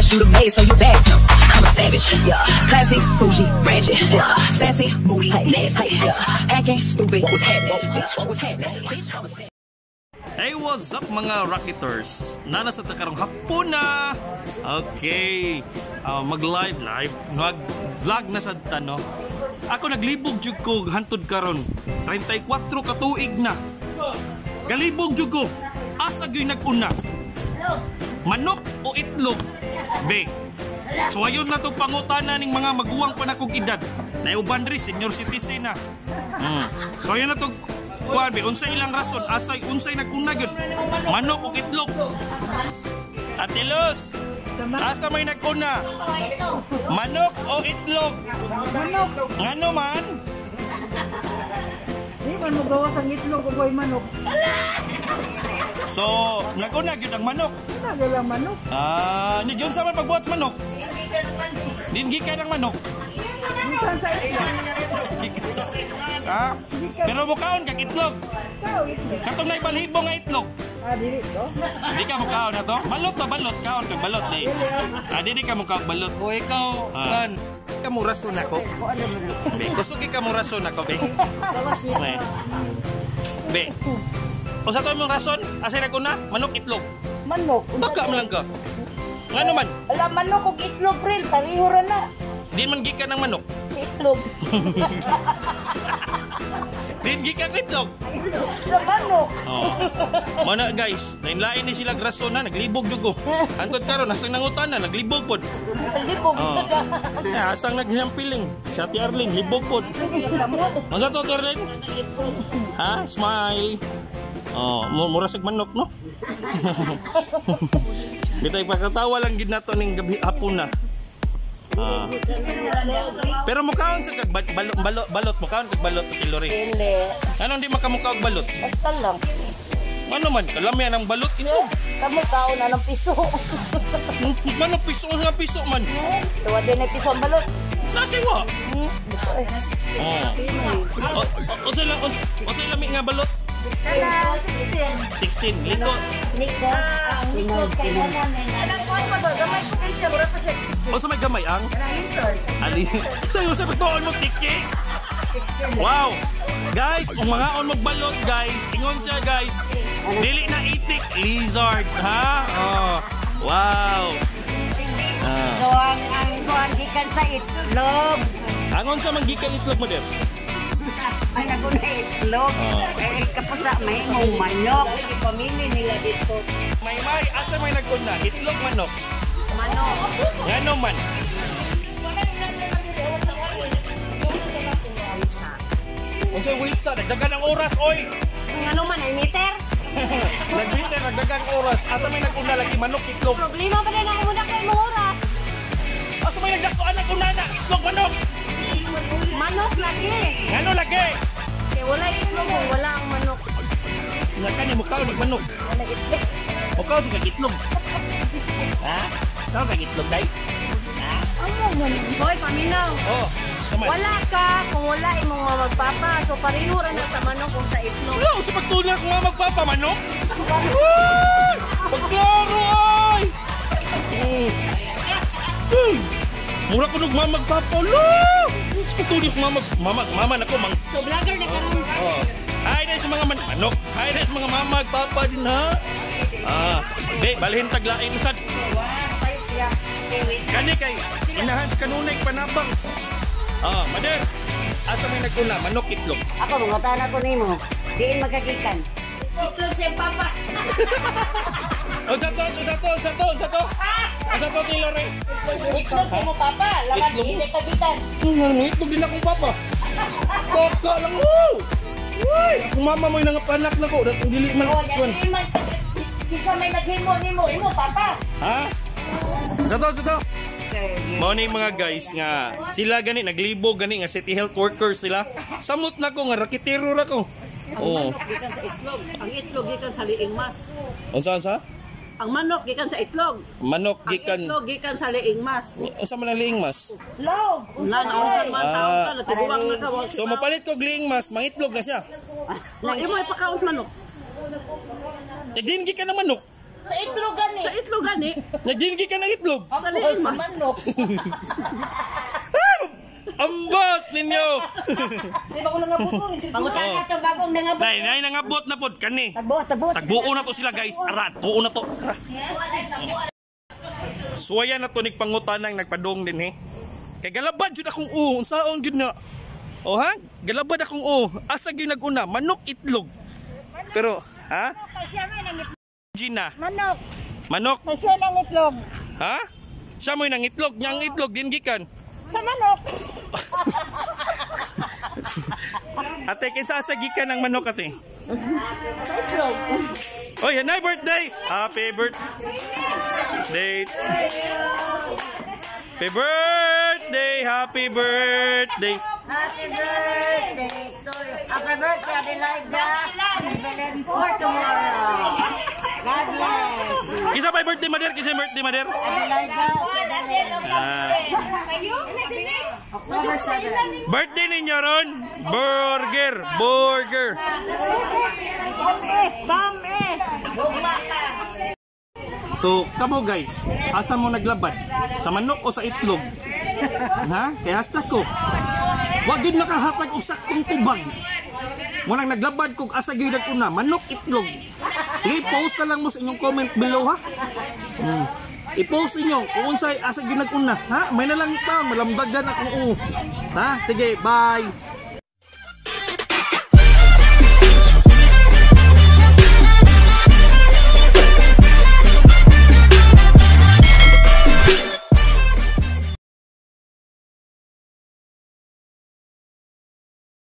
Ass, you the maid, so you bad. I'm a savage. Yeah. Classy, bougie, ratchet. Yeah. Sassy, moody, nasty. Yeah. Hacking, stupid. What was happening? Bitch, what was happening? Bitch, I'm a savage. Hey, what's up, mga Rocketers? Nana sa takarong hapon na! Okay, mag-live, live, mag-vlog na sa tano. Ako naglibog jud ko hantod karon. 34 ka tuig na. Galibog jud ko. Asa gyud nag-una? Manok o itlog? Be. So ayun na to pangutana ning mga maguwang pa na kog edad. Naiuban ri senior citizen na. So ayun na to kuan be, unsay ilang rason, asay unsay nag-una gyud? Manok o itlog? Ate Luz, asa may nag-una? Manok o itlog? Manok. Ngano man? Di man mo gawas ang itlog o boy manok. So, nag-una gyud ang manok. Ano lang manok? Ah, ni gyud sa man pagbuhat sa manok? Dingi ka ng manok. Gikan sa itlog. Ha? Pero mukaon kag itlog. Ikaw itlog. Katong nay balhibo nga itlog. Ah, dili to. Di ka mukaon na to? Balot ba balot? Kaon kag balot di. Ah, di ka mukaon balot. O ikaw, Ah. kan. Ka mo rason ako. Be, kusugi ka mo rason ako, be. Be. Be. Unsa to imong rason? Asa nag-una? Manok, itlog. Manok. Baka man lang ka. Ngano man? Ala, manok ug itlog, Bril. Pareho ra na. Di man gikan ng manok. Sa itlog. Di gikan itlog. Sa manok. Oh. Mana guys, lain-lain ni sila rason na naglibog jud ko. Antod karon asang nangutan na naglibog pod. Libog Oh. sa ka. Eh, asang naghilampiling. Si Ate Arlene, libog pod. Unsa to, Ate Arlene? Ha? Smile. Oh, mura sa manok, no? Bitay pagkatawa lang gid nato ning gabi hapon na. Ah. Pero mukaon sa kag balot balot balot mukaon kag balot, Ate Lori? Dili. Anong di makamuka og balot? Basta lang. Ano man, kalamian ang balot ito. Kamo kaon na ng piso. Mano piso nga piso man. Tuwa din na piso ang balot. Nasiwa. Oh. O, o, usa lang usa lami nga balot. 16. 16 liko. Nikos. Nikos kay nanan. Unsa may gamay ang? Ali. Sayo sa pagtuon mo tiki. Wow. Guys, kung mga on magbalot guys, ingon siya guys. Dili na itik, lizard, ha? Oh. Wow. Ah. So ang kuan gikan sa itlog. Angon sa manggikan itlog mo dem? Ay ako na itlog. Eh kapusa may mong manok. Pamili nila dito. May may asa may nag-una, itlog, manok? Manok. Ngano man? Unsay wait sa nagdagan ang oras oy. Ngano man ay meter? Nagmeter nagdagan ang oras. Asa may nag-una lagi, manok, itlog? Problema pa din ako muna kay mong oras. Asa may nagdako anak una na itlog, manok? Manok lagi. Ngano lagi? Kay wala itlog, wala ang manok. Nga kani mukaon og manok. Wala itlog. Mukaon sa kag itlog. Ha? Kaon kag itlog day? Ha? Amo man. Hoy, paminaw. Oh, sama. Wala ka kung wala imong mama magpapa. So pareho ra na sa manok kung sa itlog. Wala sa pagtulak nga magpapa manok. Uy! Pagklaro ay! Uy! Mura ko nung mama magpapa. Lo! Sa pagtulak nga mag mama mama nako mang So vlogger na karon. Oh. Hi na sa mga manok. Hi na sa mga mama magpapa din ha. Ah, di balhin taglain sad. Kani kay inahan sa kanunay panabang. Ah, mader. Asa may nag-una, manok, itlog? Ako, mangutana ko nimo. Diin magkagikan. Itlog sa papa. Unsa to? Unsa to? Unsa to? Unsa to? Unsa to, Tilore? Itlog sa mo papa. Laman Itlog? hindi kagikan. Ano, itlog din akong papa. Kaka lang mo. Uy, akong mama mo'y nangapanak na ko. Datong dili man. Oh, yan din man kinsa may naghimo nimo imo papa. Ha? Unsa to? Unsa to? Mao ni mga guys nga sila gani naglibo gani nga city health workers sila. Samot na ko nga rakitero ra ko. Oh. Gikan sa itlog. Ang itlog gikan sa liing mas. Unsa unsa? Ang manok gikan sa itlog. Manok Ang gikan itlog gikan sa liing mas. Unsa man ang liing mas? Log. Na naunsa man taon ka natiguang na ka. Wa So mopalit ko og liing mas, mangitlog na siya. Oh, imo ipakaon sa manok. Eh din gikan ng manok. Sa itlog gani. Sa itlog gani. Nagdin gikan ang itlog. Sa liing mas. Manok. Ambot ninyo. Pangutana to bagong nangabot. Nay, nay nangabot na pod kani. Tagbuo, tagbuo. Tagbuo na to sila, guys. Ara, tuo na to. Ara. Suwaya na to nigpangutanang nagpadong din eh. Kay galabad jud akong u, unsaon jud na. O ha? Galabad akong u. Asa gyud naguna? Manok, itlog. Pero, ha? Gina. Manok. Manok. May siya ng itlog. Ha? Siya mo'y nangitlog. Niyang itlog din gikan. Sa manok. Ate, kinsa asa gikan ang manok, ate? Itlog. Oy, hanay birthday! Happy birthday! Happy birthday! Happy birthday! Happy birthday to you. Happy birthday, Adelaida. Evelyn, for tomorrow. God bless. Kinsa pa birthday, mother? Kinsa birthday, mother? Adelaida, 7. Ah. October 7. Birthday ninyo ron? Burger! Burger! Bam eh. So, kamo guys, asa mo naglabad? Sa manok o sa itlog? Ha? Kaya hasta ko. Wa gyud nakahatag og saktong tubag. Munang naglabad kog asa gyud una, manok, itlog. Sige, post na lang mo sa inyong comment below ha. I-post ninyo kung unsay asa gyud naguna, ha? May na lang ta, malambagan akong u. Ha? Sige, bye.